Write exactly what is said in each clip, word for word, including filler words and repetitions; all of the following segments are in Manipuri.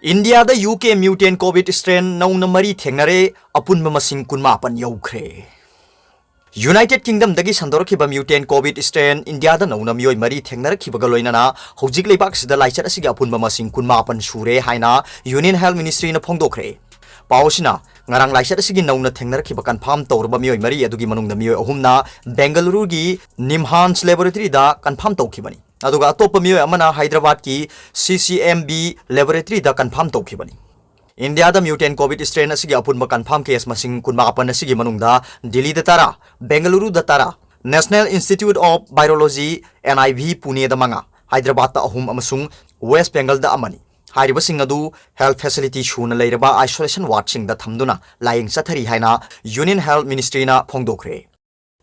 ꯏꯟꯗꯤꯌꯥꯗ U K mutant COVID strain ꯅꯧꯅ ꯃꯔꯤ ꯊꯦꯡꯅꯔꯦ, ꯑꯄꯨꯟꯕ ꯃꯁꯤꯡ ꯀꯨꯟꯃꯥꯄꯟ ꯌꯧꯈ꯭ꯔꯦ꯫ United Kingdomꯗꯒꯤ ꯁꯟꯗꯣꯔꯛꯈꯤꯕ mutant COVID strain ꯏꯟꯗꯤꯌꯥꯗ ꯅꯧꯅ ꯃꯤꯑꯣꯏ ꯃꯔꯤ ꯊꯦꯡꯅꯔꯛꯈꯤꯕꯒ ꯂꯣꯏꯅꯅ ꯍꯧꯖꯤꯛ ꯂꯩꯕꯥꯛ ꯑꯁꯤꯗ ꯂꯥꯏꯆꯠ ꯑꯁꯤꯒꯤ ꯑꯄꯨꯟꯕ ꯃꯁꯤꯡ ꯀꯨꯟꯃꯥꯄꯟ ꯁꯨꯔꯦ ꯍꯥꯏꯅ Union Health Ministryꯅ ꯐꯣꯡꯗꯣꯛꯈ꯭ꯔꯦ꯫ ꯄꯥꯎ ꯑꯁꯤꯅ ꯉꯔꯥꯡ ꯂꯥꯏꯆꯠ ꯑꯁꯤꯒꯤ ꯅꯧꯅ ꯊꯦꯡꯅꯔꯛꯈꯤꯕ confirm ꯇꯧꯔꯕ ꯃꯤꯑꯣꯏ ꯃꯔꯤ ꯑꯗꯨꯒꯤ ꯃꯅꯨꯡꯗ ꯃꯤꯑꯣꯏ ꯑꯍꯨꯝꯅ ꯕꯦꯡꯒꯂꯨꯔꯨꯒꯤ NIMHANS laboratoryꯗ confirm ꯇꯧꯈꯤꯕꯅꯤ, ꯑꯗꯨꯒ ꯑꯇꯣꯞꯄ ꯃꯤꯑꯣꯏ ꯑꯃꯅ ꯍꯥꯏꯗ꯭ꯔꯕꯥꯗꯀꯤ C C M B laboratoryꯗ confirm ꯇꯧꯈꯤꯕꯅꯤ꯫ ꯏꯟꯗꯤꯌꯥꯗ mutant COVID strain ꯑꯁꯤꯒꯤ ꯑꯄꯨꯟꯕ confirm case ꯃꯁꯤꯡ ꯀꯨꯟꯃꯥꯄꯟ ꯑꯁꯤꯒꯤ ꯃꯅꯨꯡꯗ ꯗꯤꯜꯂꯤꯗ ꯇꯔꯥ, ꯕꯦꯡꯒꯂꯨꯔꯨꯗ ꯇꯔꯥ, National Institute of Virology, N I V, ꯄꯨꯅꯦꯗ ꯃꯉꯥ, ꯍꯥꯏꯗ꯭ꯔꯕꯥꯗꯇ ꯑꯍꯨꯝ ꯑꯃꯁꯨꯡ ꯋꯦꯁ꯭ꯠ ꯕꯦꯡꯒꯜꯗ ꯑꯃꯅꯤ꯫ ꯍꯥꯏꯔꯤꯕꯁꯤꯡ ꯑꯗꯨ health facility ꯁꯨꯅ ꯂꯩꯔꯕ isolationꯋꯥꯔꯗꯁꯤꯡꯗ ꯊꯝꯗꯨꯅ ꯂꯥꯌꯦꯡ ꯆꯠꯊꯔꯤ ꯍꯥꯏꯅ Union Health Ministryꯅ ꯐꯣꯡꯗꯣꯛꯈ꯭ꯔꯦ꯫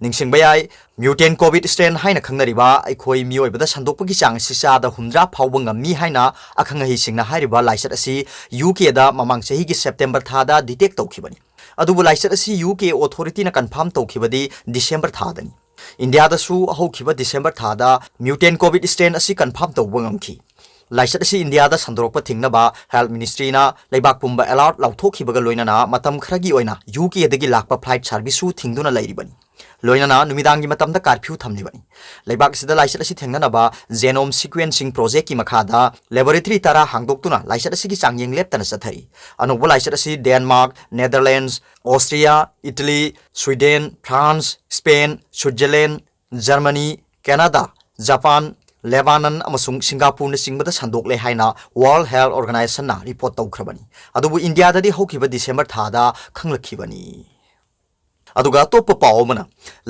ꯅꯤꯡꯁꯤꯡꯕ ꯌꯥꯏ, mutant COVID strain ꯍꯥꯏꯅ ꯈꯪꯅꯔꯤꯕ ꯑꯩꯈꯣꯏ ꯃꯤꯑꯣꯏꯕꯗ ꯁꯟꯗꯣꯛꯄꯒꯤ ꯆꯥꯡ ꯑꯁꯤ ꯆꯥꯗ ꯍꯨꯝꯗ꯭ꯔꯥ ꯐꯥꯎꯕ ꯉꯝꯃꯤ ꯍꯥꯏꯅ ꯑꯈꯪ ꯑꯍꯩꯁꯤꯡꯅ ꯍꯥꯏꯔꯤꯕ ꯂꯥꯏꯆꯠ ꯑꯁꯤ ꯌꯨ ꯀꯦꯗ ꯃꯃꯥꯡ ꯆꯍꯤꯒꯤ ꯁꯦꯞꯇꯦꯝꯕꯔ ꯊꯥꯗ detect ꯇꯧꯈꯤꯕꯅꯤ꯫ ꯑꯗꯨꯕꯨ ꯂꯥꯏꯆꯠ ꯑꯁꯤ ꯌꯨ ꯀꯦ authorityꯅ confirm ꯇꯧꯈꯤꯕꯗꯤ ꯗꯤꯁꯦꯝꯕꯔ ꯊꯥꯗꯅꯤ꯫ ꯏꯟꯗꯤꯌꯥꯗꯁꯨ ꯍꯧꯈꯤꯕ ꯗꯤꯁꯦꯝꯕꯔ ꯊꯥꯗ mutant COVID strain ꯑꯁꯤ confirm ꯇꯧꯕ ꯉꯝꯈꯤ꯫ ꯂꯥꯏꯆꯠ ꯑꯁꯤ ꯏꯟꯗꯤꯌꯥꯗ ꯁꯟꯗꯣꯔꯛꯄ ꯊꯤꯡꯅꯕ health ministryꯅ ꯂꯩꯕꯥꯛ ꯄꯨꯝꯕ alert ꯂꯥꯎꯊꯣꯛꯈꯤꯕꯒ ꯂꯣꯏꯅꯅ ꯃꯇꯝ ꯈꯔꯒꯤ ꯑꯣꯏꯅ ꯌꯨ ꯀꯦꯗꯒꯤ ꯂꯥꯛꯄ flight serviceꯁꯨ ꯊꯤꯡꯗꯨꯅ ꯂꯩꯔꯤꯕꯅꯤ꯫ ꯂꯣꯏꯅꯅ ꯅꯨꯃꯤꯗꯥꯡꯒꯤ ꯃꯇꯝꯗ curfew ꯊꯝꯂꯤꯕꯅꯤ꯫ ꯂꯩꯕꯥꯛ ꯑꯁꯤꯗ ꯂꯥꯏꯆꯠ ꯑꯁꯤ ꯊꯦꯡꯅꯅꯕ genome sequencing projectꯀꯤ ꯃꯈꯥꯗ laboratory ꯇꯔꯥ ꯍꯥꯡꯗꯣꯛꯇꯨꯅ ꯂꯥꯏꯆꯠ ꯑꯁꯤꯒꯤ ꯆꯥꯡꯌꯦꯡ ꯂꯦꯞꯇꯅ ꯆꯠꯊꯔꯤ꯫ ꯑꯅꯧꯕ ꯂꯥꯏꯆꯠ ꯑꯁꯤ Denmark, Netherlands, Austria, Italy, Sweden, France, Spain, Switzerland, Germany, Canada, Japan, Lebanon ꯑꯃꯁꯨꯡ ꯁꯤꯡꯒꯥꯄꯨꯔꯅꯆꯤꯡꯕꯗ ꯁꯟꯗꯣꯛꯂꯦ ꯍꯥꯏꯅ World Health Organizationꯅ report ꯇꯧꯈ꯭ꯔꯕꯅꯤ꯫ ꯑꯗꯨꯕꯨ ꯏꯟꯗꯤꯌꯥꯗꯗꯤ ꯍꯧꯈꯤꯕ ꯗꯤꯁꯦꯝꯕꯔ ꯊꯥꯗ ꯈꯪꯂꯛꯈꯤꯕꯅꯤ꯫ ꯑꯗꯨꯒ ꯑꯇꯣꯞꯄ ꯄꯥꯎ ꯑꯃꯅ,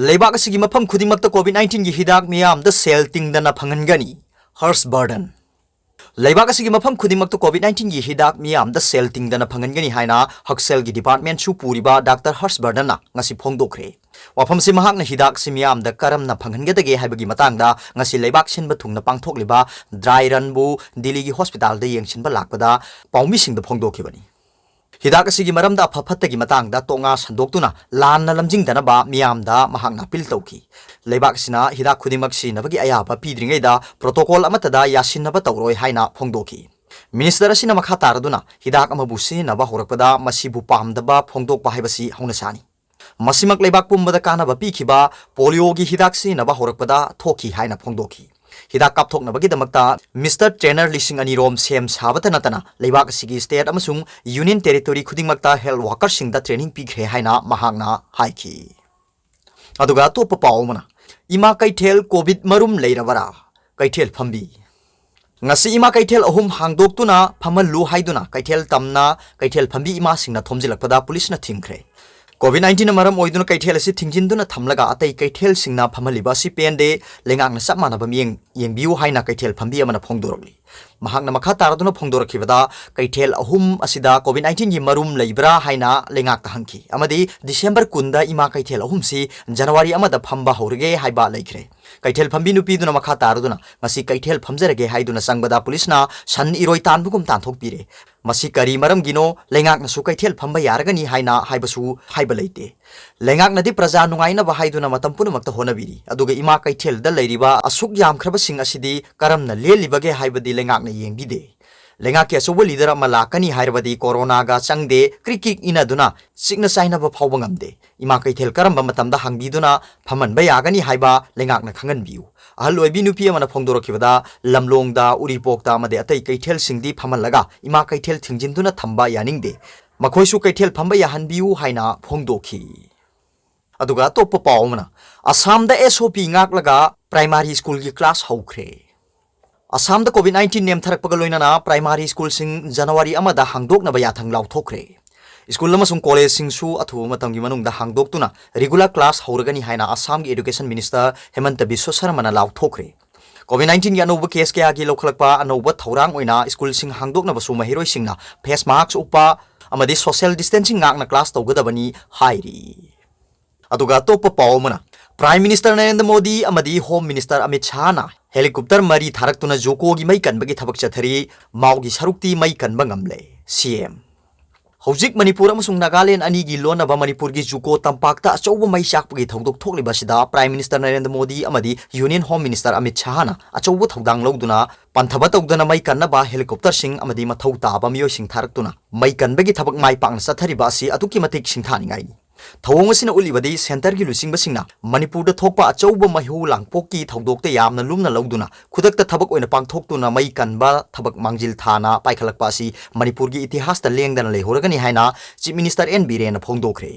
ꯂꯩꯕꯥꯛ ꯑꯁꯤꯒꯤ ꯃꯐꯝ ꯈꯨꯗꯤꯡꯃꯛꯇ COVID nineteenꯒꯤ ꯍꯤꯗꯥꯛ ꯃꯤꯌꯥꯝꯗ ꯁꯦꯜ ꯇꯤꯡꯗꯅ ꯐꯪꯍꯟꯒꯅꯤ, ꯍꯔꯁ ꯕꯔꯗꯟ꯫ ꯂꯩꯕꯥꯛ ꯑꯁꯤꯒꯤ ꯃꯐꯝ ꯈꯨꯗꯤꯡꯃꯛꯇ COVID nineteenꯒꯤ ꯍꯤꯗꯥꯛ ꯃꯤꯌꯥꯝꯗ ꯁꯦꯜ ꯇꯤꯡꯗꯅ ꯐꯪꯍꯟꯒꯅꯤ ꯍꯥꯏꯅ ꯍꯛꯁꯦꯜꯒꯤ departmentꯁꯨ ꯄꯨꯔꯤꯕ ꯗꯥꯛꯇꯔ ꯍꯔꯁ ꯕꯔꯗꯟꯅ ꯉꯁꯤ ꯐꯣꯡꯗꯣꯛꯈ꯭ꯔꯦ꯫ ꯋꯥꯐꯝꯁꯤ ꯃꯍꯥꯛꯅ ꯍꯤꯗꯥꯛꯁꯤ ꯃꯤꯌꯥꯝꯗ ꯀꯔꯝꯅ ꯐꯪꯍꯟꯒꯗꯒꯦ ꯍꯥꯏꯕꯒꯤ ꯃꯇꯥꯡꯗ ꯉꯁꯤ ꯂꯩꯕꯥꯛ ꯁꯤꯟꯕ ꯊꯨꯡꯅ ꯄꯥꯡꯊꯣꯛꯂꯤꯕ dry runꯕꯨ ꯗꯤꯜꯂꯤꯒꯤ hospitalꯗ ꯌꯦꯡꯁꯤꯟꯕ ꯂꯥꯛꯄꯗ ꯄꯥꯎꯃꯤꯁꯤꯡꯗ ꯐꯣꯡꯗꯣꯛꯈꯤꯕꯅꯤ꯫ ꯍꯤꯗꯥꯛ ꯑꯁꯤꯒꯤ ꯃꯔꯝꯗ ꯑꯐ ꯐꯠꯇꯒꯤ ꯃꯇꯥꯡꯗ ꯇꯣꯉꯥ ꯁꯟꯗꯣꯛꯇꯨꯅ ꯂꯥꯟꯅ ꯂꯝꯖꯤꯡꯗꯅꯕ ꯃꯤꯌꯥꯝꯗ ꯃꯍꯥꯛꯅ appeal ꯇꯧꯈꯤ꯫ ꯂꯩꯕꯥꯛ ꯑꯁꯤꯅ ꯍꯤꯗꯥꯛ ꯈꯨꯗꯤꯡꯃꯛ ꯁꯤꯖꯤꯟꯅꯕꯒꯤ ꯑꯌꯥꯕ ꯄꯤꯗ꯭ꯔꯤꯉꯩꯗ protocol ꯑꯃꯠꯇꯗ ꯌꯥꯁꯤꯟꯅꯕ ꯇꯧꯔꯣꯏ ꯍꯥꯏꯅ ꯐꯣꯡꯗꯣꯛꯈꯤ꯫ ꯃꯤꯅꯤꯁꯇꯔ ꯑꯁꯤꯅ ꯃꯈꯥ ꯇꯥꯔꯗꯨꯅ ꯍꯤꯗꯥꯛ ꯑꯃꯕꯨ ꯁꯤꯖꯤꯟꯅꯕ ꯍꯧꯔꯛꯄꯗ ꯃꯁꯤꯕꯨ ꯄꯥꯝꯗꯕ ꯐꯣꯡꯗꯣꯛꯄ ꯍꯥꯏꯕꯁꯤ ꯍꯧꯅꯁꯥꯅꯤ꯫ ꯃꯁꯤꯃꯛ ꯂꯩꯕꯥꯛ ꯄꯨꯝꯕꯗ ꯀꯥꯟꯅꯕ ꯄꯤꯈꯤꯕ ꯄꯣꯂꯤꯑꯣꯒꯤ ꯍꯤꯗꯥꯛ ꯁꯤꯖꯤꯟꯅꯕ ꯍꯧꯔꯛꯄꯗ ꯊꯣꯛꯈꯤ ꯍꯥꯏꯅ ꯐꯣꯡꯗꯣꯛꯈꯤ꯫ ꯍꯤꯗꯥꯛ ꯀꯥꯞꯊꯣꯛꯅꯕꯒꯤꯗꯃꯛꯇ ꯃꯤꯁꯇꯔ ꯇ꯭ꯔꯦꯅꯔ ꯂꯤꯁꯤꯡ ꯑꯅꯤ ꯔꯣꯝ ꯁꯦꯝ ꯁꯥꯕꯇ ꯅꯠꯇꯅ ꯂꯩꯕꯥꯛ ꯑꯁꯤꯒꯤ ꯁ꯭ꯇꯦꯠ ꯑꯃꯁꯨꯡ ꯌꯨꯅꯤꯌꯟ ꯇꯦꯔꯤꯇꯣꯔꯤ ꯈꯨꯗꯤꯡꯃꯛꯇ ꯍꯦꯜꯊ ꯋꯥꯔꯀꯔꯁꯤꯡꯗ ꯇ꯭ꯔꯦꯅꯤꯡ ꯄꯤꯈ꯭ꯔꯦ ꯍꯥꯏꯅ ꯃꯍꯥꯛꯅ ꯍꯥꯏꯈꯤ꯫ ꯑꯗꯨꯒ ꯑꯇꯣꯞꯄ ꯄꯥꯎ ꯑꯃꯅ, ꯏꯃꯥ ꯀꯩꯊꯦꯜ ꯀꯣꯚꯤꯗ ꯃꯔꯨꯝ ꯂꯩꯔꯕꯔꯥ? ꯀꯩꯊꯦꯜ ꯐꯝꯕꯤ꯫ ꯉꯁꯤ ꯏꯃꯥ ꯀꯩꯊꯦꯜ ꯑꯍꯨꯝ ꯍꯥꯡꯗꯣꯛꯇꯨꯅ ꯐꯝꯍꯜꯂꯨ ꯍꯥꯏꯗꯨꯅ ꯀꯩꯊꯦꯜ ꯇꯝꯅ ꯀꯩꯊꯦꯜ ꯐꯝꯕꯤ ꯏꯃꯥꯁꯤꯡꯅ ꯊꯣꯝꯖꯤꯜꯂꯛꯄꯗ ꯄꯨꯂꯤꯁꯅ ꯊꯤꯡꯈ꯭ꯔꯦ꯫ ꯀꯣꯚꯤꯗ ꯅꯥꯏꯟꯇꯤꯟꯅ ꯃꯔꯝ ꯑꯣꯏꯗꯨꯅ ꯀꯩꯊꯦꯜ ꯑꯁꯤ ꯊꯤꯡꯖꯤꯟꯗꯨꯅ ꯊꯝꯂꯒ ꯑꯇꯩ ꯀꯩꯊꯦꯜꯁꯤꯡꯅ ꯐꯝꯍꯜꯂꯤꯕ ꯑꯁꯤ ꯄꯦꯟꯗꯦ, ꯂꯩꯉꯥꯛꯅ ꯆꯞ ꯃꯥꯟꯅꯕ ꯃꯤꯠꯌꯦꯡ ꯌꯦꯡꯕꯤꯌꯨ ꯍꯥꯏꯅ ꯀꯩꯊꯦꯜ ꯐꯝꯕꯤ ꯑꯃꯅ ꯐꯣꯡꯗꯣꯔꯛꯂꯤ꯫ ꯃꯍꯥꯛꯅ ꯃꯈꯥ ꯇꯥꯔꯗꯨꯅ ꯐꯣꯡꯗꯣꯔꯛꯈꯤꯕꯗ, ꯀꯩꯊꯦꯜ ꯑꯍꯨꯝ ꯑꯁꯤꯗ ꯀꯣꯚꯤꯗ ꯅꯥꯏꯟꯇꯤꯟꯒꯤ ꯃꯔꯨꯝ ꯂꯩꯕ꯭ꯔꯥ ꯍꯥꯏꯅ ꯂꯩꯉꯥꯛꯇ ꯍꯪꯈꯤ ꯑꯃꯗꯤ ꯗꯤꯁꯦꯝꯕꯔ ꯀꯨꯟꯗ ꯏꯃꯥ ꯀꯩꯊꯦꯜ ꯑꯍꯨꯝꯁꯤ ꯖꯅꯋꯥꯔꯤ ꯑꯃꯗ ꯐꯝꯕ ꯍꯧꯔꯒꯦ ꯍꯥꯏꯕ ꯂꯩꯈ꯭ꯔꯦ꯫ ꯀꯩꯊꯦꯜ ꯐꯝꯕꯤ ꯅꯨꯄꯤꯗꯨꯅ ꯃꯈꯥ ꯇꯥꯔꯗꯨꯅ ꯉꯁꯤ ꯀꯩꯊꯦꯜ ꯐꯝꯖꯔꯒꯦ ꯍꯥꯏꯗꯨꯅ ꯆꯪꯕꯗ ꯄꯨꯂꯤꯁꯅ ꯁꯟ ꯏꯔꯣꯏ ꯇꯥꯟꯕꯒꯨꯝ ꯇꯥꯟꯊꯣꯛꯄꯤꯔꯦ꯫ ꯃꯁꯤ ꯀꯔꯤ ꯃꯔꯝꯒꯤꯅꯣ? ꯂꯩꯉꯥꯛꯅꯁꯨ ꯀꯩꯊꯦꯜ ꯐꯝꯕ ꯌꯥꯔꯒꯅꯤ ꯍꯥꯏꯅ ꯍꯥꯏꯕꯁꯨ ꯍꯥꯏꯕ ꯂꯩꯇꯦ꯫ ꯂꯩꯉꯥꯛꯅꯗꯤ ꯄ꯭ꯔꯖꯥ ꯅꯨꯡꯉꯥꯏꯅꯕ ꯍꯥꯏꯗꯨꯅ ꯃꯇꯝ ꯄꯨꯝꯅꯃꯛꯇ ꯍꯣꯠꯅꯕꯤꯔꯤ, ꯑꯗꯨꯒ ꯏꯃꯥ ꯀꯩꯊꯦꯜꯗ ꯂꯩꯔꯤꯕ ꯑꯁꯨꯛ ꯌꯥꯝꯈ꯭ꯔꯕꯁꯤꯡ ꯑꯁꯤꯗꯤ ꯀꯔꯝꯅ ꯂꯦꯜꯂꯤꯕꯒꯦ ꯍꯥꯏꯕꯗꯤ ꯂꯩꯉꯥꯛꯅ ꯌꯦꯡꯕꯤꯗꯦ꯫ ꯂꯩꯉꯥꯛꯀꯤ ꯑꯆꯧꯕ ꯂꯤꯗꯔ ꯑꯃ ꯂꯥꯛꯀꯅꯤ ꯍꯥꯏꯔꯕꯗꯤ ꯀꯣꯔꯣꯅꯥꯒ ꯆꯪꯗꯦ, ꯀ꯭ꯔꯤꯛ ꯀ꯭ꯔꯤꯛ ꯏꯟꯅꯗꯨꯅ ꯆꯤꯛꯅ ꯆꯥꯏꯅꯕ ꯐꯥꯎꯕ ꯉꯝꯗꯦ꯫ ꯏꯃꯥ ꯀꯩꯊꯦꯜ ꯀꯔꯝꯕ ꯃꯇꯝꯗ ꯍꯥꯡꯕꯤꯗꯨꯅ ꯐꯝꯍꯟꯕ ꯌꯥꯒꯅꯤ ꯍꯥꯏꯕ ꯂꯩꯉꯥꯛꯅ ꯈꯪꯍꯟꯕꯤꯌꯨ꯫ ꯑꯍꯜ ꯑꯣꯏꯕꯤ ꯅꯨꯄꯤ ꯑꯃꯅ ꯐꯣꯡꯗꯣꯔꯛꯈꯤꯕꯗ, ꯂꯝꯂꯣꯡꯗ, ꯎꯔꯤꯄꯣꯛꯇ ꯑꯃꯗꯤ ꯑꯇꯩ ꯀꯩꯊꯦꯜꯁꯤꯡꯗꯤ ꯐꯝꯍꯜꯂꯒ ꯏꯃꯥ ꯀꯩꯊꯦꯜ ꯊꯤꯡꯖꯤꯟꯗꯨꯅ ꯊꯝꯕ ꯌꯥꯅꯤꯡꯗꯦ꯫ ꯃꯈꯣꯏꯁꯨ ꯀꯩꯊꯦꯜ ꯐꯝꯕ ꯌꯥꯍꯟꯕꯤꯌꯨ ꯍꯥꯏꯅ ꯐꯣꯡꯗꯣꯛꯈꯤ꯫ ꯑꯗꯨꯒ ꯑꯇꯣꯞꯄ ꯄꯥꯎ ꯑꯃꯅ, ꯑꯁꯥꯝꯗ ꯑꯦꯁ ꯑꯣ ꯄꯤ ꯉꯥꯛꯂꯒ ꯄ꯭ꯔꯥꯏꯃꯥꯔꯤ ꯁ꯭ꯀꯨꯜꯒꯤ ꯀ꯭ꯂꯥꯁ ꯍꯧꯈ꯭ꯔꯦ꯫ ꯑꯁꯥꯝꯗ ꯀꯣꯚꯤꯗ ꯅꯥꯏꯟꯇꯤꯟ ꯅꯦꯝꯊꯔꯛꯄꯒ ꯂꯣꯏꯅꯅ ꯄ꯭ꯔꯥꯏꯃꯥꯔꯤ ꯁ꯭ꯀꯨꯜꯁꯤꯡ ꯖꯅꯋꯥꯔꯤ ꯑꯃꯗ ꯍꯥꯡꯗꯣꯛꯅꯕ ꯌꯥꯊꯪ ꯂꯥꯎꯊꯣꯛꯈ꯭ꯔꯦ꯫ ꯁ꯭ꯀꯨꯜ ꯑꯃꯁꯨꯡ ꯀꯣꯂꯦꯖꯁꯤꯡꯁꯨ ꯑꯊꯨꯕ ꯃꯇꯝꯒꯤ ꯃꯅꯨꯡꯗ ꯍꯥꯡꯗꯣꯛꯇꯨꯅ ꯔꯤꯒꯨꯂꯔ ꯀ꯭ꯂꯥꯁ ꯍꯧꯔꯒꯅꯤ ꯍꯥꯏꯅ ꯑꯁꯥꯝꯒꯤ ꯏꯗꯨꯀꯦꯁꯟ ꯃꯤꯅꯤꯁꯇꯔ ꯍꯦꯃꯟꯇ ꯕꯤꯁ꯭ꯋ ꯁꯔꯃꯅ ꯂꯥꯎꯊꯣꯛꯈ꯭ꯔꯦ꯫ ꯀꯣꯚꯤꯗ ꯅꯥꯏꯟꯇꯤꯟꯒꯤ ꯑꯅꯧꯕ ꯀꯦꯁ ꯀꯌꯥꯒꯤ ꯂꯧꯈꯠꯂꯛꯄ ꯑꯅꯧꯕ ꯊꯧꯔꯥꯡ ꯑꯣꯏꯅ ꯁ꯭ꯀꯨꯜꯁꯤꯡ ꯍꯥꯡꯗꯣꯛꯅꯕꯁꯨ ꯃꯍꯩꯔꯣꯏꯁꯤꯡꯅ ꯐꯦꯁ ꯃꯥꯁꯛ ꯎꯞꯄ ꯑꯃꯗꯤ ꯁꯣꯁꯤꯌꯦꯜ ꯗꯤꯁꯇꯦꯟꯁꯤꯡ ꯉꯥꯛꯅ ꯀ꯭ꯂꯥꯁ ꯇꯧꯒꯗꯕꯅꯤ ꯍꯥꯏꯔꯤ꯫ ꯑꯗꯨꯒ ꯑꯇꯣꯞꯄ ꯄꯥꯎ ꯑꯃꯅ, ꯄ꯭ꯔꯥꯏꯝ ꯃꯤꯅꯤꯁꯇꯔ ꯅꯔꯦꯟꯗ꯭ꯔ ꯃꯣꯗꯤ ꯑꯃꯗꯤ ꯍꯣꯝ ꯃꯤꯅꯤꯁꯇꯔ ꯑꯃꯤꯠ ꯁꯥꯍꯅ ꯍꯦꯂꯤꯀꯣꯞꯇꯔ ꯃꯔꯤ ꯊꯥꯔꯛꯇꯨꯅ ꯖꯣꯀꯣꯒꯤ ꯃꯩ ꯀꯟꯕꯒꯤ ꯊꯕꯛ ꯆꯠꯊꯔꯤ꯫ ꯃꯥꯎꯒꯤ ꯁꯔꯨꯛꯇꯤ ꯃꯩ ꯀꯟꯕ ꯉꯝꯂꯦ, ꯁꯤ ꯑꯦꯝ꯫ ꯍꯧꯖꯤꯛ ꯃꯅꯤꯄꯨꯔ ꯑꯃꯁꯨꯡ ꯅꯥꯒꯥꯂꯦꯟ ꯑꯅꯤꯒꯤ ꯂꯣꯟꯅꯕ ꯃꯅꯤꯄꯨꯔꯒꯤ ꯖꯨꯀꯣ ꯇꯝꯄꯥꯛꯇ ꯑꯆꯧꯕ ꯃꯩ ꯆꯥꯛꯄꯒꯤ ꯊꯧꯗꯣꯛ ꯊꯣꯛꯂꯤꯕ ꯑꯁꯤꯗ Prime Minister ꯅꯔꯦꯟꯗ꯭ꯔ ꯃꯣꯗꯤ ꯑꯃꯗꯤ Union Home Minister ꯑꯃꯤꯠ ꯁꯥꯍꯅ ꯑꯆꯧꯕ ꯊꯧꯗꯥꯡ ꯂꯧꯗꯨꯅ ꯄꯟꯊꯕ ꯇꯧꯗꯅ ꯃꯩ ꯀꯟꯅꯕ helicopterꯁꯤꯡ ꯑꯃꯗꯤ ꯃꯊꯧ ꯇꯥꯕ ꯃꯤꯑꯣꯏꯁꯤꯡ ꯊꯥꯔꯛꯇꯨꯅ ꯃꯩ ꯀꯟꯕꯒꯤ ꯊꯕꯛ ꯃꯥꯏ ꯄꯥꯛꯅ ꯆꯠꯊꯔꯤꯕ ꯑꯁꯤ ꯑꯗꯨꯛꯀꯤ ꯃꯇꯤꯛ ꯁꯤꯡꯊꯥꯅꯤꯡꯉꯥꯏꯅꯤ꯫ ꯊꯧꯑꯣꯡ ꯑꯁꯤꯅ ꯎꯠꯂꯤꯕꯗꯤ centreꯒꯤ ꯂꯨꯆꯤꯡꯕꯁꯤꯡꯅ ꯃꯅꯤꯄꯨꯔꯗ ꯊꯣꯛꯄ ꯑꯆꯧꯕ ꯃꯩꯍꯧ ꯂꯥꯡꯄꯣꯛꯀꯤ ꯊꯧꯗꯣꯛꯇ ꯌꯥꯝꯅ ꯂꯨꯝꯅ ꯂꯧꯗꯨꯅ ꯈꯨꯗꯛꯇ ꯊꯕꯛ ꯑꯣꯏꯅ ꯄꯥꯡꯊꯣꯛꯇꯨꯅ ꯃꯩ ꯀꯟꯕ ꯊꯕꯛ ꯃꯥꯡꯖꯤꯜ ꯊꯥꯅ ꯄꯥꯏꯈꯠꯂꯛꯄ ꯑꯁꯤ ꯃꯅꯤꯄꯨꯔꯒꯤ ꯏꯇꯤꯍꯥꯁꯇ ꯂꯦꯡꯗꯅ ꯂꯩꯍꯧꯔꯒꯅꯤ ꯍꯥꯏꯅ Chief Minister ꯑꯦꯟ ꯕꯤꯔꯦꯟꯅ ꯐꯣꯡꯗꯣꯛꯈ꯭ꯔꯦ꯫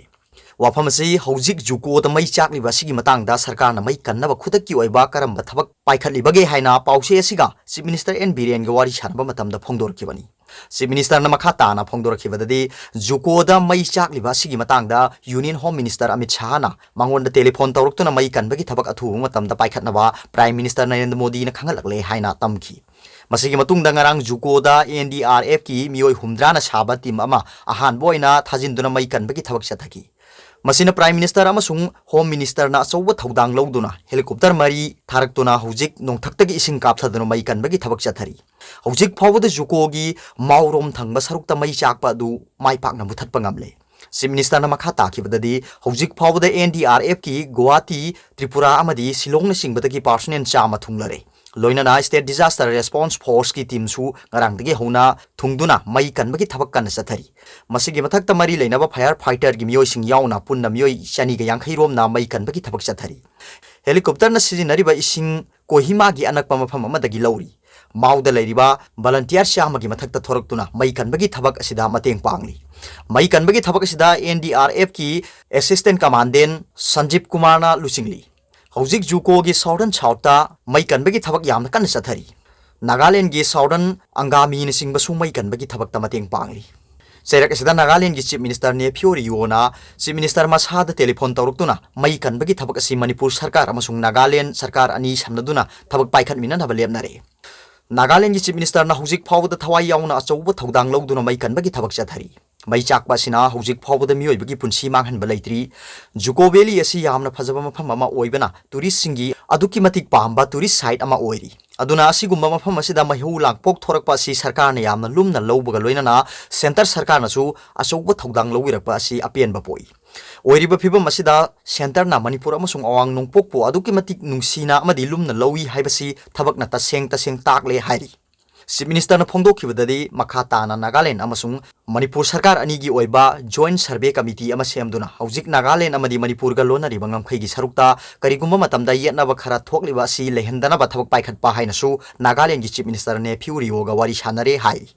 ꯋꯥꯐꯝ ꯑꯁꯤ ꯍꯧꯖꯤꯛ ꯖꯨꯀꯣꯗ ꯃꯩ ꯆꯥꯛꯂꯤꯕ ꯑꯁꯤꯒꯤ ꯃꯇꯥꯡꯗ ꯁꯔꯀꯥꯔꯅ ꯃꯩ ꯀꯟꯅꯕ ꯈꯨꯗꯛꯀꯤ ꯑꯣꯏꯕ ꯀꯔꯝꯕ ꯊꯕꯛ ꯄꯥꯏꯈꯠꯂꯤꯕꯒꯦ ꯍꯥꯏꯅ ꯄꯥꯎꯆꯦ ꯑꯁꯤꯒ Chief Minister ꯑꯦꯟ ꯕꯤꯔꯦꯟꯒ ꯋꯥꯔꯤ ꯁꯥꯟꯅꯕ ꯃꯇꯝꯗ ꯐꯣꯡꯗꯣꯔꯛꯈꯤꯕꯅꯤ꯫ Chief Ministerꯅ ꯃꯈꯥ ꯇꯥꯅ ꯐꯣꯡꯗꯣꯔꯛꯈꯤꯕꯗꯗꯤ, ꯖꯨꯀꯣꯗ ꯃꯩ ꯆꯥꯛꯂꯤꯕ ꯑꯁꯤꯒꯤ ꯃꯇꯥꯡꯗ Union Home Minister ꯑꯃꯤꯠ ꯁꯥꯍꯅ ꯃꯉꯣꯟꯗ telephone ꯇꯧꯔꯛꯇꯨꯅ ꯃꯩ ꯀꯟꯕꯒꯤ ꯊꯕꯛ ꯑꯊꯨꯕ ꯃꯇꯝꯗ ꯄꯥꯏꯈꯠꯅꯕ Prime Minister ꯅꯔꯦꯟꯗ꯭ꯔ ꯃꯣꯗꯤꯅ ꯈꯪꯍꯜꯂꯛꯂꯦ ꯍꯥꯏꯅ ꯇꯝꯈꯤ꯫ ꯃꯁꯤꯒꯤ ꯃꯇꯨꯡꯗ ꯉꯔꯥꯡ ꯖꯨꯀꯣꯗ ꯑꯦꯟ ꯗꯤ ꯑꯥꯔ ꯑꯦꯐꯀꯤ ꯃꯤꯑꯣꯏ ꯍꯨꯝꯗ꯭ꯔꯥꯅ ꯁꯥꯕ team ꯑꯃ ꯑꯍꯥꯟꯕ ꯑꯣꯏꯅ ꯊꯥꯖꯤꯟꯗꯨꯅ ꯃꯩ ꯀꯟꯕꯒꯤ ꯊꯕꯛ ꯆꯠꯊꯈꯤ꯫ ꯃꯁꯤꯅ Prime Minister ꯑꯃꯁꯨꯡ Home Ministerꯅ ꯑꯆꯧꯕ ꯊꯧꯗꯥꯡ ꯂꯧꯗꯨꯅ helicopter ꯃꯔꯤ ꯊꯥꯔꯛꯇꯨꯅ ꯍꯧꯖꯤꯛ ꯅꯣꯡꯊꯛꯇꯒꯤ ꯏꯁꯤꯡ ꯀꯥꯞꯊꯗꯨꯅ ꯃꯩ ꯀꯟꯕꯒꯤ ꯊꯕꯛ ꯆꯠꯊꯔꯤ꯫ ꯍꯧꯖꯤꯛ ꯐꯥꯎꯕꯗ ꯖꯨꯀꯣꯒꯤ ꯃꯥꯎꯔꯣꯝ ꯊꯪꯕ ꯁꯔꯨꯛꯇ ꯃꯩ ꯆꯥꯛꯄ ꯑꯗꯨ ꯃꯥꯏ ꯄꯥꯛꯅ ꯃꯨꯊꯠꯄ ꯉꯝꯂꯦ꯫ Chief Ministerꯅ ꯃꯈꯥ ꯇꯥꯈꯤꯕꯗꯗꯤ, ꯍꯧꯖꯤꯛ ꯐꯥꯎꯕꯗ ꯑꯦꯟ ꯗꯤ ꯑꯥꯔ ꯑꯦꯐꯀꯤ ꯒꯨꯋꯥꯍꯥꯇꯤ, ꯇ꯭ꯔꯤꯄꯨꯔꯥ ꯑꯃꯗꯤ ꯁꯤꯂꯣꯡꯅꯆꯤꯡꯕꯗꯒꯤ personnel ꯆꯥꯝꯃ ꯊꯨꯡꯂꯔꯦ꯫ ꯂꯣꯏꯅꯅ State Disaster Response Forceꯀꯤ teamꯁꯨ ꯉꯔꯥꯡꯗꯒꯤ ꯍꯧꯅ ꯊꯨꯡꯗꯨꯅ ꯃꯩ ꯀꯟꯕꯒꯤ ꯊꯕꯛ ꯀꯟꯅ ꯆꯠꯊꯔꯤ꯫ ꯃꯁꯤꯒꯤ ꯃꯊꯛꯇ ꯃꯔꯤ ꯂꯩꯅꯕ fire fighterꯒꯤ ꯃꯤꯑꯣꯏꯁꯤꯡ ꯌꯥꯎꯅ ꯄꯨꯟꯅ ꯃꯤꯑꯣꯏ ꯆꯅꯤꯒ ꯌꯥꯡꯈꯩ ꯔꯣꯝꯅ ꯃꯩ ꯀꯟꯕꯒꯤ ꯊꯕꯛ ꯆꯠꯊꯔꯤ꯫ Helicopterꯅ ꯁꯤꯖꯤꯟꯅꯔꯤꯕ ꯏꯁꯤꯡ ꯀꯣꯍꯤꯃꯥꯒꯤ ꯑꯅꯛꯄ ꯃꯐꯝ ꯑꯃꯗꯒꯤ ꯂꯧꯔꯤ꯫ ꯃꯥꯎꯗ ꯂꯩꯔꯤꯕ volunteer ꯆꯥꯝꯃꯒꯤ ꯃꯊꯛꯇ ꯊꯣꯔꯛꯇꯨꯅ ꯃꯩ ꯀꯟꯕꯒꯤ ꯊꯕꯛ ꯑꯁꯤꯗ ꯃꯇꯦꯡ ꯄꯥꯡꯂꯤ꯫ ꯃꯩ ꯀꯟꯕꯒꯤ ꯊꯕꯛ ꯑꯁꯤꯗ ꯑꯦꯟ ꯗꯤ ꯑꯥꯔ ꯑꯦꯐꯀꯤ Assistant Commandant ꯁꯟꯖꯤꯞ ꯀꯨꯃꯥꯔꯅ ꯂꯨꯆꯤꯡꯂꯤ꯫ ꯍꯧꯖꯤꯛ ꯖꯨꯀꯣꯒꯤ southern southꯇ ꯃꯩ ꯀꯟꯕꯒꯤ ꯊꯕꯛ ꯌꯥꯝꯅ ꯀꯟꯅ ꯆꯠꯊꯔꯤ꯫ ꯅꯥꯒꯥꯂꯦꯟꯒꯤ southern ꯑꯪꯒꯥꯃꯤꯅꯆꯤꯡꯕꯁꯨ ꯃꯩ ꯀꯟꯕꯒꯤ ꯊꯕꯛꯇ ꯃꯇꯦꯡ ꯄꯥꯡꯂꯤ꯫ ꯆꯩꯔꯛ ꯑꯁꯤꯗ ꯅꯥꯒꯥꯂꯦꯟꯒꯤ Chief Minister ꯅꯦꯐꯤꯌꯣ ꯔꯤꯌꯣꯅ Chief Minister ꯃꯁꯥꯗ telephone ꯇꯧꯔꯛꯇꯨꯅ ꯃꯩ ꯀꯟꯕꯒꯤ ꯊꯕꯛ ꯑꯁꯤ ꯃꯅꯤꯄꯨꯔ ꯁꯔꯀꯥꯔ ꯑꯃꯁꯨꯡ ꯅꯥꯒꯥꯂꯦꯟ ꯁꯔꯀꯥꯔ ꯑꯅꯤ ꯁꯝꯅꯗꯨꯅ ꯊꯕꯛ ꯄꯥꯏꯈꯠꯃꯤꯟꯅꯅꯕ ꯂꯦꯞꯅꯔꯦ꯫ ꯅꯥꯒꯥꯂꯦꯟꯒꯤ Chief Ministerꯅ ꯍꯧꯖꯤꯛ ꯐꯥꯎꯕꯗ ꯊꯋꯥꯏ ꯌꯥꯎꯅ ꯑꯆꯧꯕ ꯊꯧꯗꯥꯡ ꯂꯧꯗꯨꯅ ꯃꯩ ꯀꯟꯕꯒꯤ ꯊꯕꯛ ꯆꯠꯊꯔꯤ꯫ ꯃꯩ ꯆꯥꯛꯄ ꯑꯁꯤꯅ ꯍꯧꯖꯤꯛ ꯐꯥꯎꯕꯗ ꯃꯤꯑꯣꯏꯕꯒꯤ ꯄꯨꯟꯁꯤ ꯃꯥꯡꯍꯟꯕ ꯂꯩꯇ꯭ꯔꯤ꯫ ꯖꯨꯀꯣ Valley ꯑꯁꯤ ꯌꯥꯝꯅ ꯐꯖꯕ ꯃꯐꯝ ꯑꯃ ꯑꯣꯏꯕꯅ touristꯁꯤꯡꯒꯤ ꯑꯗꯨꯛꯀꯤ ꯃꯇꯤꯛ ꯄꯥꯝꯕ tourist site ꯑꯃ ꯑꯣꯏꯔꯤ꯫ ꯑꯗꯨꯅ ꯑꯁꯤꯒꯨꯝꯕ ꯃꯐꯝ ꯑꯁꯤꯗ ꯃꯩꯍꯧ ꯂꯥꯡꯄꯣꯛ ꯊꯣꯔꯛꯄ ꯑꯁꯤ ꯁꯔꯀꯥꯔꯅ ꯌꯥꯝꯅ ꯂꯨꯝꯅ ꯂꯧꯕꯒ ꯂꯣꯏꯅꯅ ꯁꯦꯟꯇꯔ ꯁꯔꯀꯥꯔꯅꯁꯨ ꯑꯆꯧꯕ ꯊꯧꯗꯥꯡ ꯂꯧꯕꯤꯔꯛꯄ ꯑꯁꯤ ꯑꯄꯦꯟꯕ ꯄꯣꯛꯏ꯫ ꯑꯣꯏꯔꯤꯕ ꯐꯤꯕꯝ ꯑꯁꯤꯗ ꯁꯦꯟꯇꯔꯅ ꯃꯅꯤꯄꯨꯔ ꯑꯃꯁꯨꯡ ꯑꯋꯥꯡ ꯅꯣꯡꯄꯣꯛꯄꯨ ꯑꯗꯨꯛꯀꯤ ꯃꯇꯤꯛ ꯅꯨꯡꯁꯤꯅ ꯑꯃꯗꯤ ꯂꯨꯝꯅ ꯂꯧꯏ ꯍꯥꯏꯕꯁꯤ ꯊꯕꯛꯅ ꯇꯁꯦꯡ ꯇꯁꯦꯡ ꯇꯥꯛꯂꯦ ꯍꯥꯏꯔꯤ꯫ ꯆꯤꯐ ꯃꯤꯅꯤꯁꯇꯔꯅ ꯐꯣꯡꯗꯣꯛꯈꯤꯕꯗꯗꯤ ꯃꯈꯥ ꯇꯥꯅ ꯅꯥꯒꯥꯂꯦꯟ ꯑꯃꯁꯨꯡ ꯃꯅꯤꯄꯨꯔ ꯁꯔꯀꯥꯔ ꯑꯅꯤꯒꯤ ꯑꯣꯏꯕ ꯖꯣꯏꯟ ꯁꯔꯚꯦ ꯀꯃꯤꯇꯤ ꯑꯃ ꯁꯦꯝꯗꯨꯅ ꯍꯧꯖꯤꯛ ꯅꯥꯒꯥꯂꯦꯟ ꯑꯃꯗꯤ ꯃꯅꯤꯄꯨꯔꯒ ꯂꯣꯟꯅꯔꯤꯕ ꯉꯝꯈꯩꯒꯤ ꯁꯔꯨꯛꯇ ꯀꯔꯤꯒꯨꯝꯕ ꯃꯇꯝꯗ ꯌꯦꯠꯅꯕ ꯈꯔ ꯊꯣꯛꯂꯤꯕ ꯑꯁꯤ ꯂꯩꯍꯟꯗꯅꯕ ꯊꯕꯛ ꯄꯥꯏꯈꯠꯄ ꯍꯥꯏꯅꯁꯨ ꯅꯥꯒꯥꯂꯦꯟꯒꯤ ꯆꯤꯐ ꯃꯤꯅꯤꯁꯇꯔ ꯅꯦꯐꯤꯌꯨ ꯔꯤꯑꯣꯒ ꯋꯥꯔꯤ ꯁꯥꯟꯅꯔꯦ ꯍꯥꯏ꯫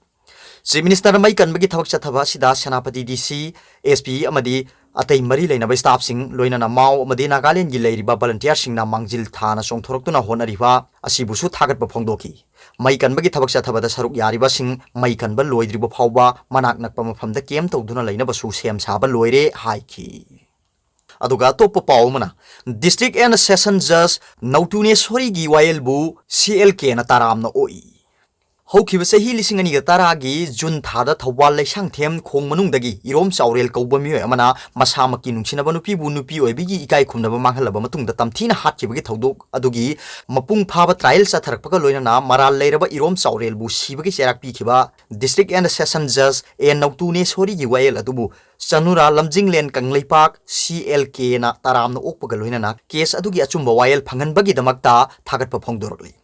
ꯆꯤꯐ ꯃꯤꯅꯤꯁꯇꯔꯅ ꯃꯩ ꯀꯟꯕꯒꯤ ꯊꯕꯛ ꯆꯠꯊꯕ ꯑꯁꯤꯗ ꯁꯦꯅꯥꯄꯇꯤ ꯗꯤ ꯁꯤ, ꯑꯦꯁ ꯄꯤ ꯑꯃꯗꯤ ꯑꯇꯩ ꯃꯔꯤ ꯂꯩꯅꯕ ꯁ꯭ꯇꯥꯐꯁꯤꯡ, ꯂꯣꯏꯅꯅ ꯃꯥꯎ ꯑꯃꯗꯤ ꯅꯥꯒꯥꯂꯦꯟꯒꯤ ꯂꯩꯔꯤꯕ ꯚꯣꯂꯨꯟꯇꯤꯌꯔꯁꯤꯡꯅ ꯃꯥꯡꯖꯤꯜ ꯊꯥꯅ ꯆꯣꯡꯊꯣꯔꯛꯇꯨꯅ ꯍꯣꯠꯅꯔꯤꯕ ꯑꯁꯤꯕꯨꯁꯨ ꯊꯥꯒꯠꯄ ꯐꯣꯡꯗꯣꯛꯈꯤ꯫ ꯃꯩ ꯀꯟꯕꯒꯤ ꯊꯕꯛ ꯆꯠꯊꯕꯗ ꯁꯔꯨꯛ ꯌꯥꯔꯤꯕꯁꯤꯡ ꯃꯩ ꯀꯟꯕ ꯂꯣꯏꯗ꯭ꯔꯤꯕ ꯐꯥꯎꯕ ꯃꯅꯥꯛ ꯅꯛꯄ ꯃꯐꯝꯗ ꯀꯦꯝ ꯇꯧꯗꯨꯅ ꯂꯩꯅꯕꯁꯨ ꯁꯦꯝ ꯁꯥꯕ ꯂꯣꯏꯔꯦ ꯍꯥꯏꯈꯤ꯫ ꯑꯗꯨꯒ ꯑꯇꯣꯞꯄ ꯄꯥꯎ ꯑꯃꯅ, District and Session Judge ꯅꯧꯇꯨꯅꯦꯁꯣꯔꯤꯒꯤ ꯋꯥꯌꯦꯜꯕꯨ C L ꯀꯦꯅ ꯇꯔꯥꯝꯅ ꯑꯣꯛꯏ꯫ ꯍꯧꯈꯤꯕ ꯆꯍꯤ ꯂꯤꯁꯤꯡ ꯑꯅꯤꯒ ꯇꯔꯥꯒꯤ ꯖꯨꯟ ꯊꯥꯗ ꯊꯧꯕꯥꯜ ꯂꯩꯁꯥꯡꯊꯦꯝ ꯈꯣꯡ ꯃꯅꯨꯡꯗꯒꯤ ꯏꯔꯣꯝ ꯆꯥꯎꯔꯦꯜ ꯀꯧꯕ ꯃꯤꯑꯣꯏ ꯑꯃꯅ ꯃꯁꯥꯃꯛꯀꯤ ꯅꯨꯡꯁꯤꯅꯕ ꯅꯨꯄꯤꯕꯨ ꯅꯨꯄꯤ ꯑꯣꯏꯕꯒꯤ ꯏꯀꯥꯏ ꯈꯨꯝꯅꯕ ꯃꯥꯡꯍꯜꯂꯕ ꯃꯇꯨꯡꯗ ꯇꯝꯊꯤꯅ ꯍꯥꯠꯈꯤꯕꯒꯤ ꯊꯧꯗꯣꯛ ꯑꯗꯨꯒꯤ ꯃꯄꯨꯡ ꯐꯥꯕ ꯇ꯭ꯔꯥꯌꯦꯜ ꯆꯠꯊꯔꯛꯄꯒ ꯂꯣꯏꯅꯅ ꯃꯔꯥꯜ ꯂꯩꯔꯕ ꯏꯔꯣꯝ ꯆꯥꯎꯔꯦꯜꯕꯨ ꯁꯤꯕꯒꯤ ꯆꯩꯔꯥꯛ ꯄꯤꯈꯤꯕ District and Session Judge ꯑꯦ ꯅꯧꯇꯨꯅꯦꯁꯣꯔꯤꯒꯤ ꯋꯥꯌꯦꯜ ꯑꯗꯨꯕꯨ ꯆꯅꯨꯔꯥ ꯂꯝꯖꯤꯡꯂꯦꯟ ꯀꯪꯂꯩꯄꯥꯛ ꯁꯤ ꯑꯦꯜ ꯀꯦꯅ ꯇꯔꯥꯝꯅ ꯑꯣꯛꯄꯒ ꯂꯣꯏꯅꯅ ꯀꯦꯁ ꯑꯗꯨꯒꯤ ꯑꯆꯨꯝꯕ ꯋꯥꯌꯦꯜ ꯐꯪꯍꯟꯕꯒꯤꯗꯃꯛꯇ ꯊꯥꯒꯠꯄ ꯐꯣꯡꯗꯣꯔꯛꯂꯤ꯫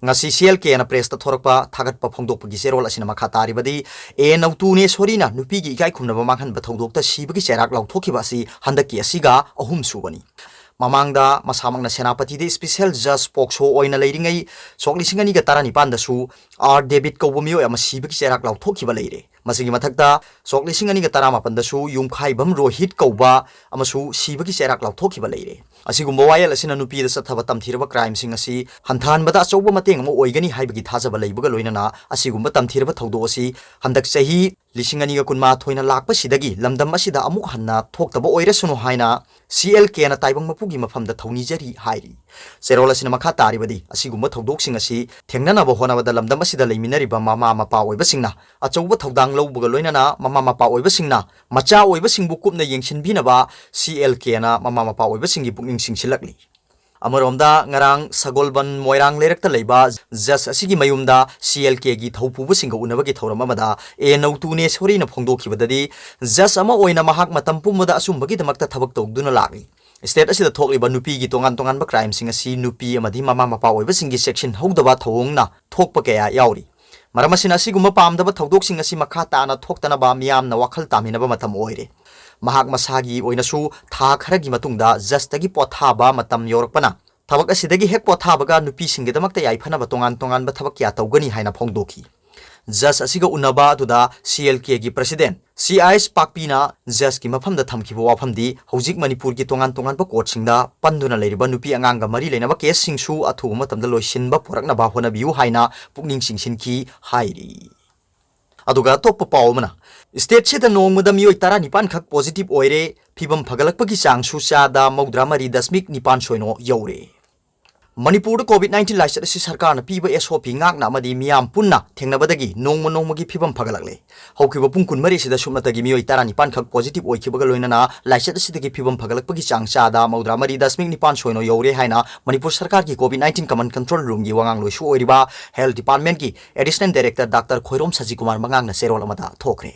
ꯉꯁꯤ ꯁꯤ ꯑꯦꯜ ꯀꯦꯅ ꯄ꯭ꯔꯦꯁꯇ ꯊꯣꯔꯛꯄ ꯊꯥꯒꯠꯄ ꯐꯣꯡꯗꯣꯛꯄꯒꯤ ꯆꯦꯔꯣꯜ ꯑꯁꯤꯅ ꯃꯈꯥ ꯇꯥꯔꯤꯕꯗꯤ, ꯑꯦ ꯅꯧꯇꯨꯅꯦꯁꯣꯔꯤꯅ ꯅꯨꯄꯤꯒꯤ ꯏꯀꯥꯏ ꯈꯨꯝꯅꯕ ꯃꯥꯡꯍꯟꯕ ꯊꯧꯗꯣꯛꯇ ꯁꯤꯕꯒꯤ ꯆꯩꯔꯥꯛ ꯂꯥꯎꯊꯣꯛꯈꯤꯕ ꯑꯁꯤ ꯍꯟꯗꯛꯀꯤ ꯑꯁꯤꯒ ꯑꯍꯨꯝ ꯁꯨꯕꯅꯤ꯫ ꯃꯃꯥꯡꯗ ꯃꯁꯥꯃꯛꯅ ꯁꯦꯅꯥꯄꯇꯤꯗ ꯁ꯭ꯄꯤꯁꯦꯜ ꯖꯖ ꯄꯣꯛꯁꯣ ꯑꯣꯏꯅ ꯂꯩꯔꯤꯉꯩ ꯁꯣꯛ ꯂꯤꯁꯤꯡ ꯑꯅꯤꯒ ꯇꯔꯥꯅꯤꯄꯥꯟꯗꯁꯨ ꯑꯥꯔ ꯗꯦꯕꯤꯠ ꯀꯧꯕ ꯃꯤꯑꯣꯏ ꯑꯃ ꯁꯤꯕꯒꯤ ꯆꯩꯔꯥꯛ ꯂꯥꯎꯊꯣꯛꯈꯤꯕ ꯂꯩꯔꯦ꯫ ꯃꯁꯤꯒꯤ ꯃꯊꯛꯇ ꯁꯣꯛ ꯂꯤꯁꯤꯡ ꯑꯅꯤꯒ ꯇꯔꯥꯃꯥꯄꯟꯗꯁꯨ ꯌꯨꯝꯈꯥꯏꯕꯝ ꯔꯣꯍꯤꯠ ꯀꯧꯕ ꯑꯃꯁꯨ ꯁꯤꯕꯒꯤ ꯆꯩꯔꯥꯛ ꯂꯥꯎꯊꯣꯛꯈꯤꯕ ꯂꯩꯔꯦ꯫ ꯑꯁꯤꯒꯨꯝꯕ ꯋꯥꯌꯦꯜ ꯑꯁꯤꯅ ꯅꯨꯄꯤꯗ ꯆꯠꯊꯕ ꯇꯝꯊꯤꯔꯕ ꯀ꯭ꯔꯥꯏꯝꯁꯤꯡ ꯑꯁꯤ ꯍꯟꯊꯍꯟꯕꯗ ꯑꯆꯧꯕ ꯃꯇꯦꯡ ꯑꯃ ꯑꯣꯏꯒꯅꯤ ꯍꯥꯏꯕꯒꯤ ꯊꯥꯖꯕ ꯂꯩꯕꯒ ꯂꯣꯏꯅꯅ ꯑꯁꯤꯒꯨꯝꯕ ꯇꯝꯊꯤꯔꯕ ꯊꯧꯗꯣꯛ ꯑꯁꯤ ꯍꯟꯗꯛ ꯆꯍꯤ ꯂꯤꯁꯤꯡ ꯑꯅꯤꯒ ꯀꯨꯟꯃꯥꯊꯣꯏꯅ ꯂꯥꯛꯄꯁꯤꯗꯒꯤ ꯂꯝꯗꯝ ꯑꯁꯤꯗ ꯑꯃꯨꯛ ꯍꯟꯅ ꯊꯣꯛꯇꯕ ꯑꯣꯏꯔꯁꯅꯨ ꯍꯥꯏꯅ ꯁꯤ ꯑꯦꯜ ꯀꯦꯅ ꯇꯥꯏꯕꯪ ꯃꯄꯨꯒꯤ ꯃꯐꯝꯗ ꯊꯧꯅꯤꯖꯔꯤ ꯍꯥꯏꯔꯤ꯫ ꯆꯦꯔꯣꯜ ꯑꯁꯤꯅ ꯃꯈꯥ ꯇꯥꯔꯤꯕꯗꯤ, ꯑꯁꯤꯒꯨꯝꯕ ꯊꯧꯗꯣꯛꯁꯤꯡ ꯑꯁꯤ ꯊꯦꯡꯅꯅꯕ ꯍꯣꯠꯅꯕꯗ ꯂꯝꯗꯝ ꯑꯁꯤꯗ ꯂꯩꯃꯤꯟꯅꯔꯤꯕ ꯃꯃꯥ ꯃꯄꯥ ꯑꯣꯏꯕꯁꯤꯡꯅ ꯑꯆꯧꯕ ꯊꯧꯗꯥꯡ ꯂꯧꯕꯒ ꯂꯣꯏꯅꯅ ꯃꯃꯥ ꯃꯄꯥ ꯑꯣꯏꯕꯁꯤꯡꯅ ꯃꯆꯥ ꯑꯣꯏꯕꯁꯤꯡꯕꯨ ꯀꯨꯞꯅ ꯌꯦꯡꯁꯤꯟꯕꯤꯅꯕ ꯁꯤ ꯑꯦꯜ ꯀꯦꯅ ꯃꯃꯥ ꯃꯄꯥ ꯑꯣꯏꯕꯁꯤꯡꯒꯤ ꯄꯨꯛꯅꯤꯡ ꯆꯤꯡꯁꯤꯜꯂꯛꯂꯤ꯫ ꯑꯃꯔꯣꯝꯗ, ꯉꯔꯥꯡ ꯁꯒꯣꯜꯕꯟ ꯃꯣꯏꯔꯥꯡ ꯂꯩꯔꯛꯇ ꯂꯩꯕ ꯖꯁ ꯑꯁꯤꯒꯤ ꯃꯌꯨꯝꯗ ꯁꯤ ꯑꯦꯜ ꯀꯦꯒꯤ ꯊꯧꯄꯨꯕꯁꯤꯡꯒ ꯎꯅꯕꯒꯤ ꯊꯧꯔꯝ ꯑꯃꯗ ꯑꯦ ꯅꯧꯇꯨꯅꯦꯁꯣꯔꯤꯅ ꯐꯣꯡꯗꯣꯛꯈꯤꯕꯗꯗꯤ, ꯖꯁ ꯑꯃ ꯑꯣꯏꯅ ꯃꯍꯥꯛ ꯃꯇꯝ ꯄꯨꯝꯕꯗ ꯑꯆꯨꯝꯕꯒꯤꯗꯃꯛꯇ ꯊꯕꯛ ꯇꯧꯗꯨꯅ ꯂꯥꯛꯂꯤ꯫ ꯁ꯭ꯇꯦꯠ ꯑꯁꯤꯗ ꯊꯣꯛꯂꯤꯕ ꯅꯨꯄꯤꯒꯤ ꯇꯣꯉꯥꯟ ꯇꯣꯉꯥꯟꯕ ꯀ꯭ꯔꯥꯏꯝꯁꯤꯡ ꯑꯁꯤ ꯅꯨꯄꯤ ꯑꯃꯗꯤ ꯃꯃꯥ ꯃꯄꯥ ꯑꯣꯏꯕꯁꯤꯡꯒꯤ ꯆꯦꯛꯁꯤꯟꯍꯧꯗꯕ ꯊꯧꯑꯣꯡꯅ ꯊꯣꯛꯄ ꯀꯌꯥ ꯌꯥꯎꯔꯤ꯫ ꯃꯔꯝ ꯑꯁꯤꯅ, ꯑꯁꯤꯒꯨꯝꯕ ꯄꯥꯝꯗꯕ ꯊꯧꯗꯣꯛꯁꯤꯡ ꯑꯁꯤ ꯃꯈꯥ ꯇꯥꯅ ꯊꯣꯛꯇꯅꯕ ꯃꯤꯌꯥꯝꯅ ꯋꯥꯈꯜ ꯇꯥꯃꯤꯟꯅꯕ ꯃꯇꯝ ꯑꯣꯏꯔꯦ꯫ ꯃꯍꯥꯛ ꯃꯁꯥꯒꯤ ꯑꯣꯏꯅꯁꯨ ꯊꯥ ꯈꯔꯒꯤ ꯃꯇꯨꯡꯗ ꯖꯁꯇꯒꯤ ꯄꯣꯊꯥꯕ ꯃꯇꯝ ꯌꯧꯔꯛꯄꯅ, ꯊꯕꯛ ꯑꯁꯤꯗꯒꯤ ꯍꯦꯛ ꯄꯣꯊꯥꯕꯒ ꯅꯨꯄꯤꯁꯤꯡꯒꯤꯗꯃꯛꯇ ꯌꯥꯏꯐꯅꯕ ꯇꯣꯉꯥꯟ ꯇꯣꯉꯥꯟꯕ ꯊꯕꯛ ꯀꯌꯥ ꯇꯧꯒꯅꯤ ꯍꯥꯏꯅ ꯐꯣꯡꯗꯣꯛꯈꯤ꯫ ꯖꯁ ꯑꯁꯤꯒ ꯎꯅꯕ ꯑꯗꯨꯗ C L ꯀꯦꯒꯤ president C I ꯑꯦꯁ ꯄꯥꯛꯄꯤꯅ ꯖꯁꯀꯤ ꯃꯐꯝꯗ ꯊꯝꯈꯤꯕ ꯋꯥꯐꯝꯗꯤ, ꯍꯧꯖꯤꯛ ꯃꯅꯤꯄꯨꯔꯒꯤ ꯇꯣꯉꯥꯟ ꯇꯣꯉꯥꯟꯕ ꯀꯣꯔꯠꯁꯤꯡꯗ ꯄꯟꯗꯨꯅ ꯂꯩꯔꯤꯕ ꯅꯨꯄꯤ ꯑꯉꯥꯡꯒ ꯃꯔꯤ ꯂꯩꯅꯕ ꯀꯦꯁꯁꯤꯡꯁꯨ ꯑꯊꯨꯕ ꯃꯇꯝꯗ ꯂꯣꯏꯁꯤꯟꯕ ꯄꯨꯔꯛꯅꯕ ꯍꯣꯠꯅꯕꯤꯌꯨ ꯍꯥꯏꯅ ꯄꯨꯛꯅꯤꯡ ꯆꯤꯡꯁꯤꯟꯈꯤ ꯍꯥꯏꯔꯤ꯫ ꯑꯗꯨꯒ ꯑꯇꯣꯞꯄ ꯄꯥꯎ ꯑꯃꯅ, ꯁ꯭ꯇꯦꯠꯁꯤꯗ ꯅꯣꯡꯃꯗ ꯃꯤꯑꯣꯏ ꯇꯔꯥꯅꯤꯄꯥꯟ ꯈꯛ ꯄꯣꯖꯤꯇꯤꯚ ꯑꯣꯏꯔꯦ, ꯐꯤꯕꯝ ꯐꯒꯠꯂꯛꯄꯒꯤ ꯆꯥꯡꯁꯨ ꯆꯥꯗ ꯃꯧꯗ꯭ꯔꯥ ꯃꯔꯤ ꯗꯁꯃꯤꯛ ꯅꯤꯄꯥꯟ ꯁꯣꯏꯅꯣ ꯌꯧꯔꯦ꯫ ꯃꯅꯤꯄꯨꯔꯗ ꯀꯣꯚꯤꯗ ꯅꯥꯏꯟꯇꯤꯟ ꯂꯥꯏꯆꯠ ꯑꯁꯤ ꯁꯔꯀꯥꯔꯅ ꯄꯤꯕ ꯑꯦꯁ ꯑꯣ ꯄꯤ ꯉꯥꯛꯅ ꯑꯃꯗꯤ ꯃꯤꯌꯥꯝ ꯄꯨꯟꯅ ꯊꯦꯡꯅꯕꯗꯒꯤ ꯅꯣꯡꯃ ꯅꯣꯡꯃꯒꯤ ꯐꯤꯕꯝ ꯐꯒꯠꯂꯛꯂꯦ꯫ ꯍꯧꯈꯤꯕ ꯄꯨꯡ ꯀꯨꯟꯃꯔꯤ ꯑꯁꯤꯗ ꯁꯨꯞꯅꯇꯒꯤ ꯃꯤꯑꯣꯏ ꯇꯔꯥꯅꯤꯄꯥꯟ ꯈꯛ ꯄꯣꯖꯤꯇꯤꯚ ꯑꯣꯏꯈꯤꯕꯒ ꯂꯣꯏꯅꯅ ꯂꯥꯏꯆꯠ ꯑꯁꯤꯗꯒꯤ ꯐꯤꯕꯝ ꯐꯒꯠꯂꯛꯄꯒꯤ ꯆꯥꯡ ꯆꯥꯗ ꯃꯧꯗ꯭ꯔꯥ ꯃꯔꯤ ꯗꯁꯃꯤꯛ ꯅꯤꯄꯥꯟ ꯁꯣꯏꯅꯣ ꯌꯧꯔꯦ ꯍꯥꯏꯅ ꯃꯅꯤꯄꯨꯔ ꯁꯔꯀꯥꯔꯒꯤ ꯀꯣꯚꯤꯗ ꯅꯥꯏꯟꯇꯤꯟ ꯀꯃꯟ ꯀꯟꯇ꯭ꯔꯣꯜ ꯔꯨꯝꯒꯤ ꯋꯥꯉꯥꯡꯂꯣꯏꯁꯨ ꯑꯣꯏꯔꯤꯕ health ꯗꯤꯄꯥꯔꯠꯃꯦꯟꯠꯀꯤ additional director doctor Khoirom ꯁꯖꯤꯀꯨꯃꯥꯔ ꯃꯉꯥꯡꯅ ꯆꯦꯔꯣꯜ ꯑꯃꯗ ꯊꯣꯛꯈ꯭ꯔꯦ꯫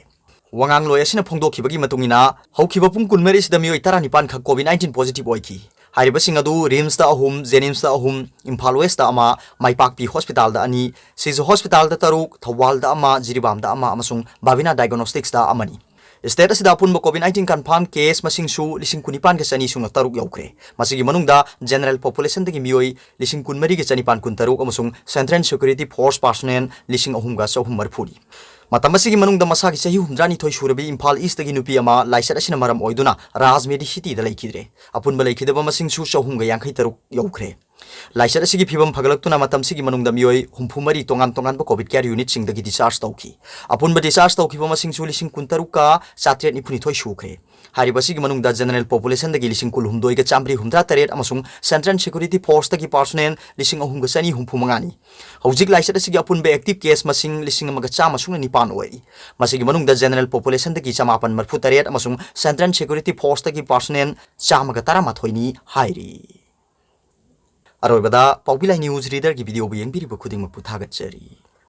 ꯋꯥꯉꯥꯡꯂꯣꯏ ꯑꯁꯤꯅ ꯐꯣꯡꯗꯣꯛꯈꯤꯕꯒꯤ ꯃꯇꯨꯡ ꯏꯟꯅ, ꯍꯧꯈꯤꯕ ꯄꯨꯡ ꯀꯨꯟꯃꯔꯤ ꯑꯁꯤꯗ ꯃꯤꯑꯣꯏ ꯇꯔꯥꯅꯤꯄꯥꯟ ꯈꯛ ꯀꯣꯚꯤꯗ ꯅꯥꯏꯟꯇꯤꯟ ꯄꯣꯖꯤꯇꯤꯚ ꯑꯣꯏꯈꯤ꯫ ꯍꯥꯏꯔꯤꯕꯁꯤꯡ ꯑꯗꯨ ꯔꯤꯝꯁꯇ ꯑꯍꯨꯝ, ꯖꯦꯅꯤꯝꯁꯇ ꯑꯍꯨꯝ, ꯏꯝꯐꯥꯜ ꯋꯦꯁꯇ ꯑꯃ, ꯃꯥꯏꯄꯥꯛꯄꯤ ꯍꯣꯁꯄꯤꯇꯥꯜꯗ ꯑꯅꯤ, ꯁꯤꯖ ꯍꯣꯁꯄꯤꯇꯥꯜꯗ ꯇꯔꯨꯛ, ꯊꯧꯕꯥꯜꯗ ꯑꯃ, ꯖꯤꯔꯤꯕꯥꯝꯗ ꯑꯃ ꯑꯃꯁꯨꯡ ꯕꯥꯕꯤꯅꯥ ꯗꯥꯏꯒꯅꯣꯁꯇꯤꯛꯁꯇ ꯑꯃꯅꯤ꯫ ꯁ꯭ꯇꯦꯠ ꯑꯁꯤꯗ ꯑꯄꯨꯟꯕ ꯀꯣꯚꯤꯗ ꯅꯥꯏꯟꯇꯤꯟ ꯀꯟꯐꯥꯔꯝ ꯀꯦꯁ ꯃꯁꯤꯡꯁꯨ ꯂꯤꯁꯤꯡ ꯀꯨꯟꯅꯤꯄꯥꯟꯒ ꯆꯅꯤ ꯁꯨꯞꯅ ꯇꯔꯨꯛ ꯌꯧꯈ꯭ꯔꯦ꯫ ꯃꯁꯤꯒꯤ ꯃꯅꯨꯡꯗ ꯖꯦꯅꯔꯦꯜ ꯄꯣꯄꯨꯂꯦꯁꯟꯗꯒꯤ ꯃꯤꯑꯣꯏ ꯂꯤꯁꯤꯡ ꯀꯨꯟꯃꯔꯤꯒ ꯆꯅꯤꯄꯥꯟ ꯀꯨꯟꯇꯔꯨꯛ ꯑꯃꯁꯨꯡ ꯁꯦꯟꯇ꯭ꯔꯦꯜ ꯁꯦꯀ꯭ꯌꯨꯔꯤꯇꯤ ꯐꯣꯔꯁ ꯄꯥꯔꯁꯣꯅꯦꯜ ꯂꯤꯁꯤꯡ ꯑꯍꯨꯝꯒ ꯆꯍꯨꯝ ꯃꯔꯤꯐꯨꯅꯤ꯫ ꯃꯇꯝ ꯑꯁꯤꯒꯤ ꯃꯅꯨꯡꯗ ꯃꯁꯥꯒꯤ ꯆꯍꯤ ꯍꯨꯝꯗ꯭ꯔꯥꯅꯤꯊꯣꯏ ꯁꯨꯔꯕꯤ ꯏꯝꯐꯥꯜ ꯏꯁꯇꯒꯤ ꯅꯨꯄꯤ ꯑꯃ ꯂꯥꯏꯆꯠ ꯑꯁꯤꯅ ꯃꯔꯝ ꯑꯣꯏꯗꯨꯅ ꯔꯥꯖꯃꯦꯗꯤ ꯁꯤꯇꯤꯗ ꯂꯩꯈꯤꯗ꯭ꯔꯦ꯫ ꯑꯄꯨꯟꯕ ꯂꯩꯈꯤꯗꯕ ꯃꯁꯤꯡꯁꯨ ꯆꯍꯨꯝꯒ ꯌꯥꯡꯈꯩ ꯇꯔꯨꯛ ꯌꯧꯈ꯭ꯔꯦ꯫ ꯂꯥꯏꯆꯠ ꯑꯁꯤꯒꯤ ꯐꯤꯕꯝ ꯐꯒꯠꯂꯛꯇꯨꯅ ꯃꯇꯝꯁꯤꯒꯤ ꯃꯅꯨꯡꯗ ꯃꯤꯑꯣꯏ ꯍꯨꯝꯐꯨ ꯃꯔꯤ ꯇꯣꯉꯥꯟ ꯇꯣꯉꯥꯟꯕ ꯀꯣꯚꯤꯗ ꯀꯦꯌꯔ ꯌꯨꯅꯤꯠꯁꯤꯡꯗꯒꯤ ꯗꯤꯁꯆꯥꯔꯖ ꯇꯧꯈꯤ꯫ ꯑꯄꯨꯟꯕ ꯗꯤꯁꯆꯥꯔꯖ ꯇꯧꯈꯤꯕ ꯃꯁꯤꯡꯁꯨ ꯂꯤꯁꯤꯡ ꯀꯨꯟꯇꯔꯨꯛꯀ ꯆꯥꯇ꯭ꯔꯦꯠ ꯅꯤꯐꯨꯅꯤꯊꯣꯏ ꯁꯨꯈ꯭ꯔꯦ꯫ ꯍꯥꯏꯔꯤꯕꯁꯤꯒꯤ ꯃꯅꯨꯡꯗ ꯖꯦꯅꯔꯦꯜ ꯄꯣꯄꯨꯂꯦꯁꯟꯗꯒꯤ ꯂꯤꯁꯤꯡ ꯀꯨꯟꯍꯨꯝꯗꯣꯏꯒ ꯆꯥꯝꯃꯔꯤ ꯍꯨꯝꯗ꯭ꯔꯥ ꯇꯔꯦꯠ ꯑꯃꯁꯨꯡ ꯁꯦꯟꯇ꯭ꯔꯦꯜ ꯁꯦꯀ꯭ꯌꯨꯔꯤꯇꯤ ꯐꯣꯔꯁꯇꯒꯤ ꯄꯥꯔꯁꯣꯅꯦꯜ ꯂꯤꯁꯤꯡ ꯑꯍꯨꯝꯒ ꯆꯅꯤ ꯍꯨꯝꯐꯨ ꯃꯉꯥꯅꯤ꯫ ꯍꯧꯖꯤꯛ ꯂꯥꯏꯆꯠ ꯑꯁꯤꯒꯤ ꯑꯄꯨꯟꯕ ꯑꯦꯛꯇꯤꯚ ꯀꯦꯁ ꯃꯁꯤꯡ ꯂꯤꯁꯤꯡ ꯑꯃꯒ ꯆꯥꯝꯃ ꯁꯨꯞꯅ ꯅꯤꯄꯥꯟ ꯑꯣꯏꯔꯤ꯫ ꯃꯁꯤꯒꯤ ꯃꯅꯨꯡꯗ ꯖꯦꯅꯔꯦꯜ ꯄꯣꯄꯨꯂꯦꯁꯟꯗꯒꯤ ꯆꯃꯥꯄꯟ ꯃꯔꯤꯐꯨ ꯇꯔꯦꯠ ꯑꯃꯁꯨꯡ ꯁꯦꯟꯇ꯭ꯔꯦꯜ ꯁꯦꯀ꯭ꯌꯨꯔꯤꯇꯤ ꯐꯣꯔꯁꯇꯒꯤ ꯄꯥꯔꯁꯣꯅꯦꯜ ꯆꯥꯝꯃꯒ ꯇꯔꯥꯃꯥꯊꯣꯏꯅꯤ ꯍꯥꯏꯔꯤ꯫ ꯑꯔꯣꯏꯕꯗ ꯄꯥꯎꯕꯤ ꯂꯥꯏ ꯅ꯭ꯌꯨꯁ ꯔꯤꯗꯔꯒꯤ ꯚꯤꯗꯤꯑꯣꯕꯨ ꯌꯦꯡꯕꯤꯔꯤꯕ ꯈꯨꯗꯤꯡꯃꯛꯄꯨ ꯊꯥꯒꯠꯆꯔꯤ꯫